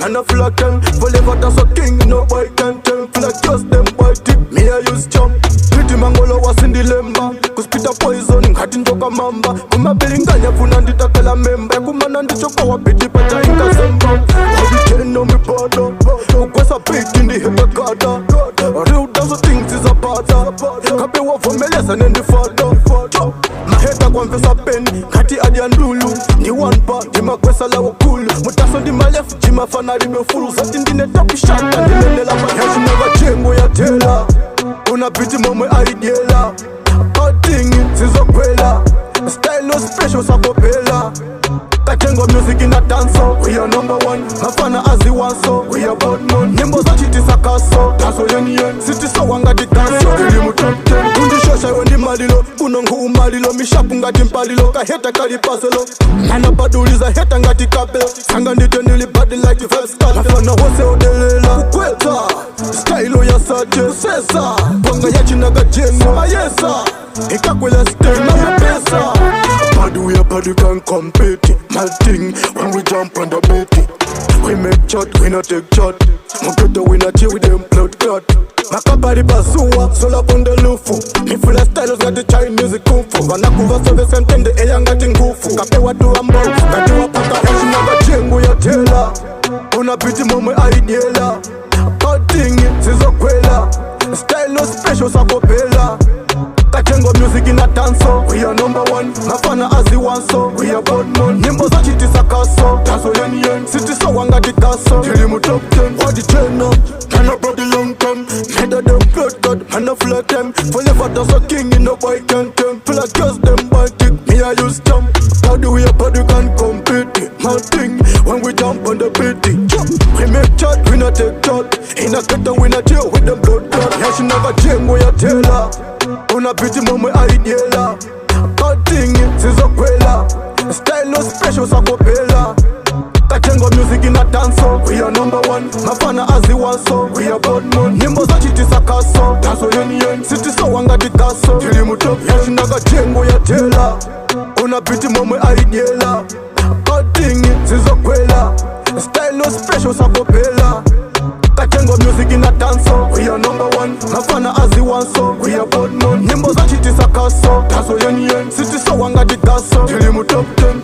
Man a full of them. Forever that's a king, no boy can tell. Full of just them boy tick, me a use jump. Pretty mangolo was in the lemba. Kuspita poison, ngati njoka mamba. Kumabilinganya funa nditakela memba. Kumana ndichoka wabiti pacha inkazemba. Wabiteno mi bada. Ugwesa beat in the hip gada. Real dance things is a bada. Kape wavomeleza nendifada. Maheta kwamvesa pen, ngati adya ndulu. Ndi one bar, ndimagwesa lawo kulu. Mutaso ndi malefu, jimafana libe fulu. Zati ndine top shot, ndinenela maheshinaka jengo ya tela. Una biti momwe aidyela. Parting, sizokwela. Style special sakopela. Katengo music in a dancer, we are number one. Mafana aziwanso, we are bad man. Nyimbo zachitisa kaso, danso yen yen. City so wangati kaso, ili mu top 10. Undishosha iwe ndi malilo, kuno nkhuumalilo. Mishapu ngati mpalilo, kaheta kali paselo. Mana baduliza heta ngati kapelo. Sanga ndite nili bad like vibes cartel. Mafana wose odelela, kukweta. Style ya sache, kusesa. Panga ya chinaga jengo, mayesa. Ikakwela style, mapesa. Bad we are bad, you can compete. My thing, when we jump on the beat. We make shot, we not take shot. Moketo we not chill with them blood clot. Makabari bazua, sola bonde lufu. Nifula styles ngati Chinese kung fu. Vanakuva service mtende eya ngati ngufu. Kapewa tuwa mbao, ngati wapaka Yashinaka jengo ya tela. Una biti momwe aidyela. Parting, sizokwela. Style special sakopela. Katengo music in a dancer, we are number one. Mafana aziwanso, we are bad man. Nyimbo zachitisa kaso, danso yen yen. City so wangati kaso, tili mu top 10. Wadi chena, man a body long time. Made them blood god, man a flood them. Forever that's a king, in no boy can tame. Full of girls them boy tick, me I use jump. Body we a body can compete. My thing, when we jump on the beat. We make chat, we not take chat. In a ghetto, we not deal with them blood clot. Yeah, she never change, we a tailor. Una biti momwe aidyela. Parting, sizokwela. Style special sakopela. Katengo music in a dancer, we are number one. Mafana aziwanso, we are bad man. Nyimbo zachitisa kaso, danso yen yen. City so wangati kaso, tili mu top. Yashinaka jengo ya tela. Una biti momwe aidyela. Parting, sizokwela. Style special sakopela. Katengo music in a dancer, we are number one. Mafana aziwanso, we are bad man. Nyimbo zachitisa kaso, danso yen yen. City so wangati kaso, tili mu top 10.